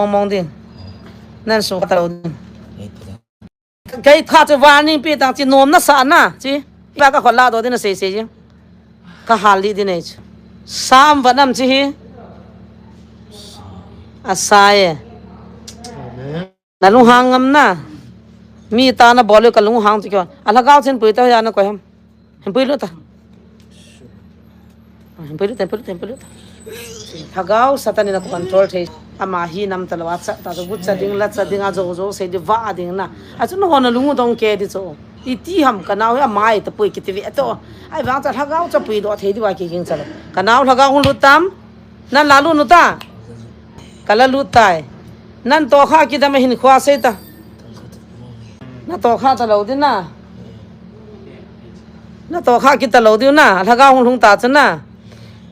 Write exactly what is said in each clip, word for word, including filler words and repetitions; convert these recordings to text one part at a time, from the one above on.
mong mong ding. Nan sukha talou ding. Kei tha chu warning pe tang chi nom nasa na chi. Iba ka khol la doh ding na sei sei jing. Ka hal lih ding nei chu. Sam va nam chi hi. Asa e. Amen. Na lunghang ngam na. Mi tah na bol u ka lunghang chu kio. A lhagao chen pui ta ya na koi ham. Hin pui lut ta. Hin pui lut ta, hin pui lut ta, hin pui lut ta. Lhagao Satan in a control thei. Ama hi nam ta lo a cha ta, gut cha ding, la cha ding, a jo jo sei di va ding na. A chu no na lung u dong ke di chu. Iti ham ka nau hi ama i ta pui kiti ve to. Ai vang cha lhagao cha pui doh thei di va ki ging cha lo. Ka nau lhagao hung lut tam. Nan la lut nu ta. Ka la lut tai. Nan tohkha kidam a hin khua sei ta. Na tohkha talou ding na. Na tohkha kit talou ding na. Lhagao hung lhung ta chu na.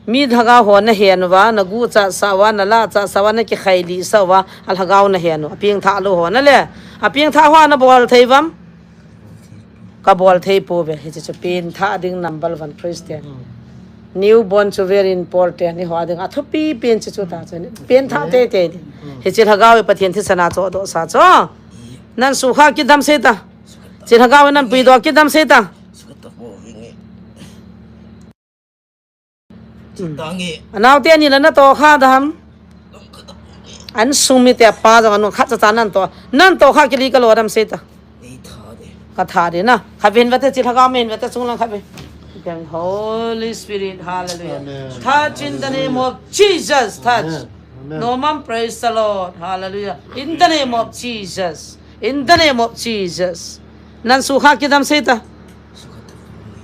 Mi lhagao ho na hen uva, na gu cha sa uva, na la cha sa uva, na kikhai li sa uva, a lhagao na hen u. A peng tha lou ho na le. A peng tha ho na bol thei vam. Ka bol thei pou ve, hiche chu peng tha ding number one Christian. Newborn chu very important, eiho a ding a thupi pen chu chu ta chu ni. Peng tha tei tei ding. Hiche lhagao e Pathen thisan a chohdoh sa chu. Nan sukha kidam sei ta. Hiche lhagao e nan puidoh kidam sei ta. Anaote ani la na tohkha dam. An sung mite pa jong anu khat cha cha nan toh. Nan tohkha kili ka lo dam sei ta. Ka tha de na. Kha vin vate chi lhagao men vate chung lang kha ve. Then Holy Spirit, hallelujah. Amen. Touch in the name of Jesus, touch. Amen. Amen. No man, praise the Lord, hallelujah. In the name of Jesus, in the name of Jesus. Nan sukha kidam sei ta.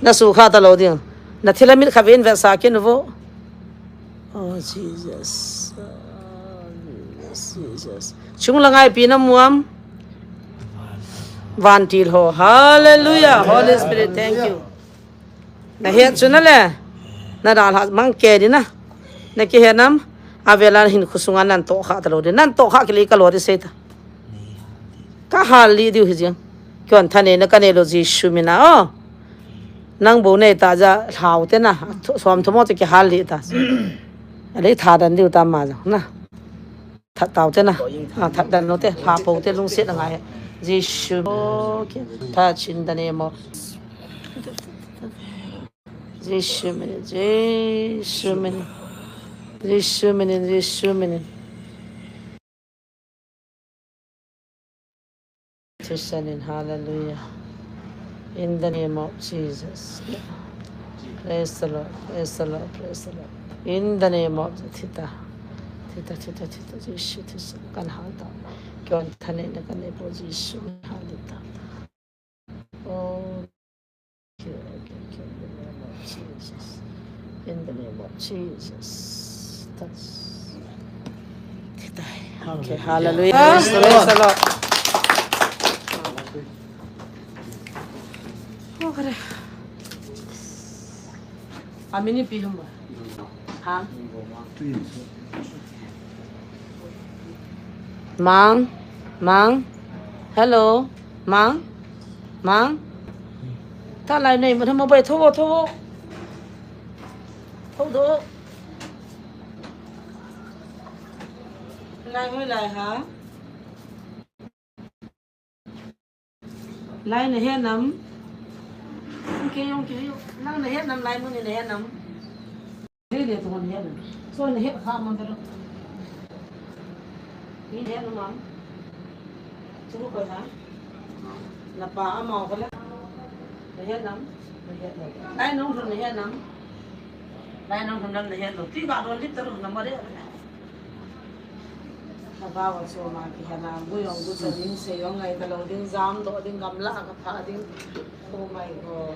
Na sukha talou ding. Na thil amit kha vin vasa kin vo. Oh, Jesus. Oh, Jesus, Jesus. Chung la ngaipi na muam. Vantil ho. Hallelujah. Holy Spirit, thank you. Na het chu na le. Na dalha mang ke di na. Na kihe nam. Avela hin khusunga nan tohkha talou di. Nan tohkha kili ka lo di sei ta. Ka hal li diu hi jing. Kion thane na ka ne lo Jesu mina o. Nang bou nei ta ja lhau te na. Som thomo te ki hal li ta. Ale tha dan diu ta ma ja na. That tau te na. A that dan lo te lha pou te lungset na ngai. Jesu. Okay. Touch in the name of Jesu mina. Jesu mina. Jesu mina. Jesu mina. Thisan in, hallelujah. In the name of Jesus. Praise the Lord, praise the Lord, praise the Lord. In the name of thita. Thita, thita, thita, Jesu, thita, kan hal ta. Kion thane na kan ne po Jesu, hal ta. Oh. Okay, okay, okay. In the name of Jesus. In the name of Jesus. Touch. Okay, hallelujah. Praise the Lord. Praise the Lord. Okay. Amini pi hum ba? Ha? Mang, Mang. Hello. Mang. Mang. Tha lai nei, ma tha ma bai tho, tho. Tho do. Lai hoi lai ha. Lai na he nam. Ke yong ke yong. Nang na he nam lai mun na he nam. Hei le tu kon he na. So na he kha man ta lo. Ni he no mam. Chu ko ha. Na pa a ma ko le. Na he nam. Na he nam. Lai nong thun na he nam. Lai nong thun nam na he lo. Ti ba don lip ta lo na ma re. Ka ba wa so ma ki ha na. Gu yong gu sa ding se yong ngai ta lo ding jam do ding gam la ka pha ding. Oh my God.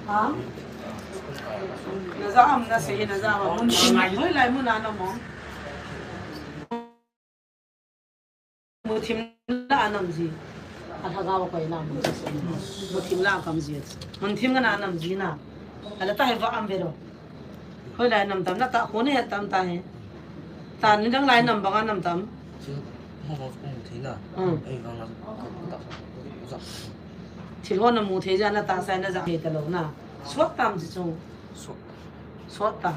Ha? Na za am na se na za am. Mun thim hoi lai mun a na mo. Mun thim la a nam ji. A lhagao koi na mun thim. Mun thim la kam ji. Mun thim na nam ji na. Ala ta he va am ve ro. Hoi lai nam tam na ta, kho ni het tam ta he. Ta ni dang lai nam banga nam tam. Chu, mo mo mo thei na. Hmm. Ei, bang na, ka, ka, ka, ka. Thil ho na mu thei ja na ta sai na ja he ta lo na. Suak tam chi chung. Suak. Suak ta.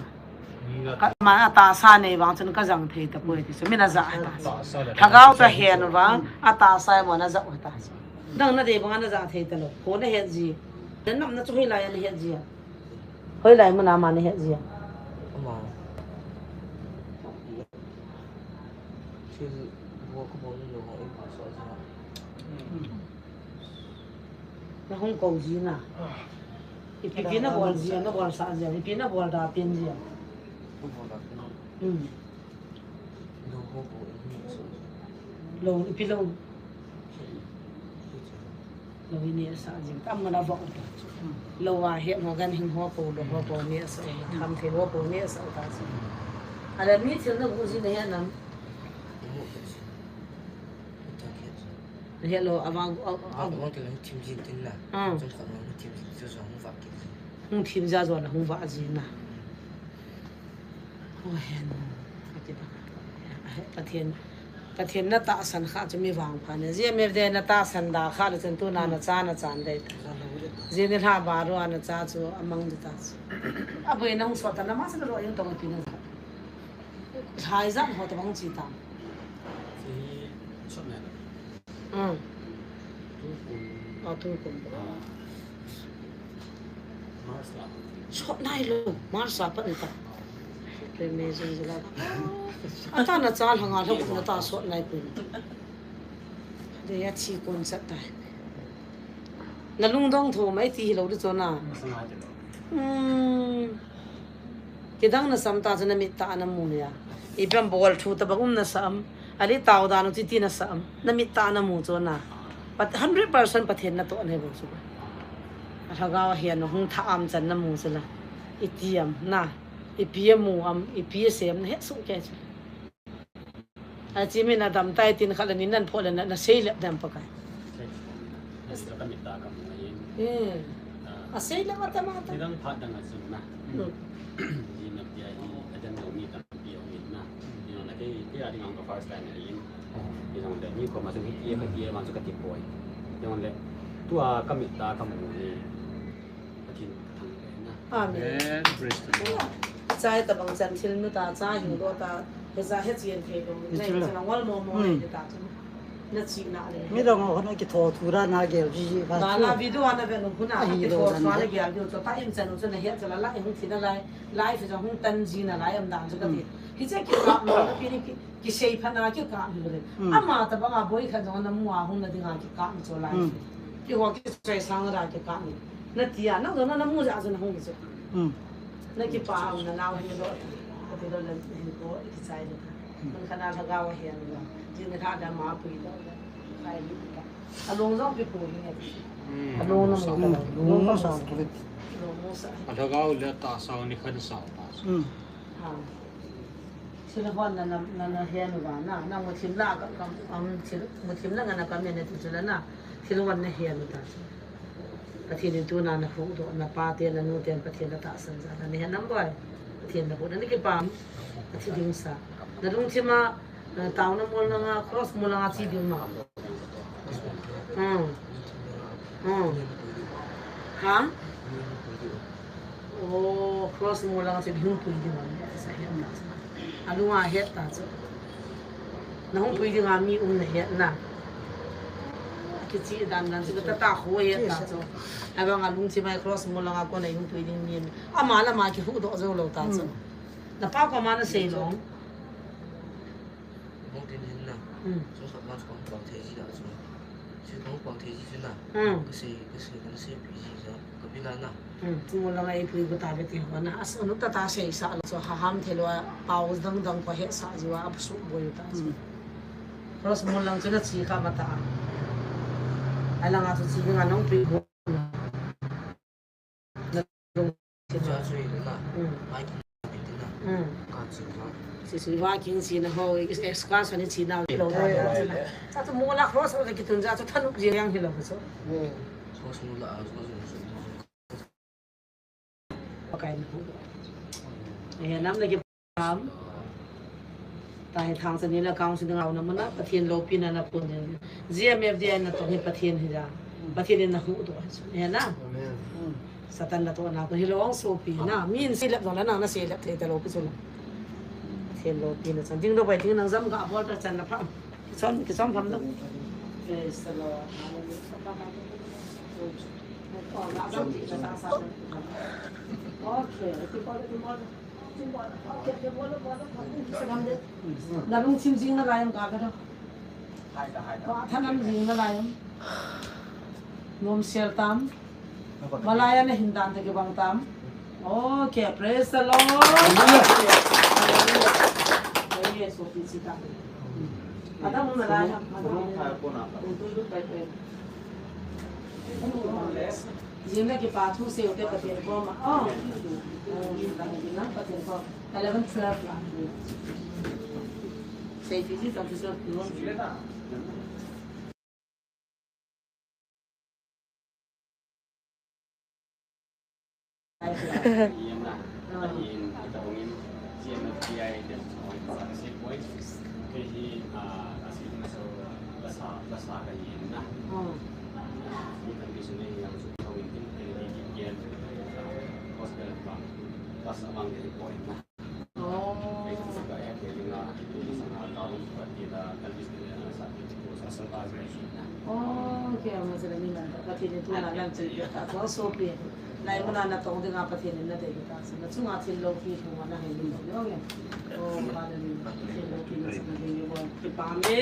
Ka, ma, atahsa nei vang chun ka jang thei tapoi ti chu. Min aja ta chu. Lhagao chu ahen vang, atahsa mo na ja ta chu. Dang nadei vang na ja thei talou. Kho na het ji. Na nam na chu hoilai na het ji. Hoilai mun a ma na het ji. Ama. Thil bol ka bol ni lo, i pa so ja. Na hung kou ji na. Ipi pi na bol ji, na bol sa ji. Ipi na bol da pen ji. Ka bol da pen. Hmm. Lo ho ko i ni so. Lo, ipi lo. Lo i ni sa ji. Tam na vo. Lo a he mo gan hing ho ko, lo ho ko ni sa. Tham the ho ko ni sa ta ji. Ala ni thil na bu ji na he nam. Hello, avang, avang, avang kila hung thim jin tin na. Ah. Chun khat hung thim jin, chu jong hung vah kit. Hung thim ja jong hung vah jin na. Oh, hen. Pathen, Pathen na tahsan kha chu mi vangpha ne. Ji me de na tahsan da kha le chun tu na na cha na chan dei. Ji ni lha ba ro na cha chu amang di ta chu. Aboi na hung so ta na ma sa ro yung tong pi na. Hai jan ho ta bang chi ta. Hi, chot nai lo. Hmm. Tu kum. Ah, tu kum. Ah. March la. Chot nai lo, March la pat ni ta. April, May, June, July. Ata na cha lhanga lhang na ta chot nai kum. De ya chi kon chat ta. Na lungdong tho mai ti hi lo di chon a. Masang a ti lo. Hmm. Kidang na sam ta chu na mit tah a na mu le a. Ipi ham bol thu tabang um na sa am. Ali tao dan u ti ti na sa am. Na mit tah a na mu chu na. Pat hundred percent Pathen natoh na hi bou chu. A lhagao a hian hung tha am chan na mu chu la. Iti am na. Ipi a mu am, ipi a sem na het suh kei chu. A chi min a dam tai tin khat le nin nan phoh le na, na sei lep dem Pakai. Sei lep. Ka mit tah a ka mu ahin. Hmm. Ah. A sei lep a tam a tam. Nidang phat dang a chun na. Hmm. Ji na pia hi, a dem lo mi tampi um in na. Ni na kei, kei a ding ang ka first time ahin. Ni na le, ni ko ma chun hi, hi, hi, ma chu ka ti poi. Ni na le, tu a ka mit tah a ka mu hi. Pathen ka thangvah in na. Amen. Amen. Praise the Lord. Chai tabang chan thil nu ta, cha hing do ta, he cha he chien thei lo. Ni nei chila. Chila ngol mo mo. Hmm. Nei ta chu. Na chi na le. Mi dang ho na kitho thu ra na gel ji ji ba. Ba chu. Na video ana ve no khu na. Ahi kitho lo dan thu ana de. Gel ji chu ta im chan u chu na he cha la la hung thi na lai. Life chu hung tan ji na lai am dan chu ka ti. Hmm. Hi cha ki ka mo na pi ni ki. Kisei phat na kikah hi le. Hmm. Ama tabang a boi khat jong na mu a hung na ding a kikah mi chu lai. Hmm. Keiho kisei sang a kikah mi. Na ti a, nang jong na mu ja jong na hung mi chu. Hmm. Na kipa am na nau hi lo. Ka ti lo le hin ko kichai le. Hmm. Mun khat na lhagao a hian lo. Jing na tha da ma pui lo. Kai ni ka. A long jong pi pui ni. Hmm. A long na mu ka. Hmm. Long ka mu sa. Long mu sa. A lhagao le tahsa ni khan sa ta. Hmm. Ha. Thil hon na, na, na, na hian uva na, na muthim la ka, ka, um, thil, muthim la nga na ka mene tu chula na, thil hon na hian uta. Pathen in tuna na huhdoh, na pa te, na nu te, Pathen na tahsan jal a, na hian nam boi. Pathen na huhdoh, na kipah, Pathen ding sa. Na lungthim a, na taona mol na nga, cross mol na nga chi ding ma. Hmm. Hmm. Ha? Oh, cross mol lang chu hung pui ding a, sa hian na. A lung a het ta chu. Na hung pui ding a mi um na het na. Kichi dan dan chu ka ta ta ho het ta chu. Abang a lungthim a cross mol lang a kon a hung pui ding mi. Ama la ma kihuhdoh jou lou ta chu. Hmm. Na pa koma na sei lou. Hung tin hin na. Hmm. Chu khat ma chu kong pang thei ji da chu. Chu kong pang thei ji chu na. Hmm. Ka sei, ka sei, ka sei pi ji chu. Ka pi la na. Hmm. Chu mo la ngai pui ko ta be ti ho na. As anu ta ta sei sa lo chu ha ham thei lo a pau dang dang ko he sa ji wa ap su bo yu ta chu. Hmm. Cross mo lang chu na chi kha ma ta. Ai la nga chu chi nga nong pui ko. Sisi wa king si na ho, excursion ni si na lo. Ta tu mo la cross la kitun ja tu thanuk ji yang hi lo so. Pakai na ho. Eh, nam na ki pam. Ta hi thang sa ni la kang si na ngau na mana, Pathen lopi na na pun ni. G M F D I na to hi Pathen hi ja. Pathen na hu do. Eh, na. Amen. Satan natohna kon hilou sopi na. Min silep jong la nang nasilep thei talou pi chu la. Thei lou pi na chan. Ding lou bai ding nang jam ga bol ta chan na pham. Kichom, kichom pham lou. Praise the Lord. Hallelujah. Okay. Nalungthim jing nalai am ka ka do. Pathen am jing nalai am. Nom sel tam. Malaya na hin dan te kibang tam. Okay, praise the Lord. Hallelujah. Hallelujah. Praise the Lord. Adam nalai am. Jing le kipa thu seiu te Pathen koma. Oh. Pathen koma. Eleven, twelve la. Sei ti ji tam tu so. Oh. Okay, ama jala ni man ta Pathen in tuna lam chi ta so sopi. Lai muna natong dinga Pathen in nadei ta. Na chunga thil loupi thu na hei ni lo nge. Oh, Father ni thil loupi na sa na dei ni bo. Kipa me.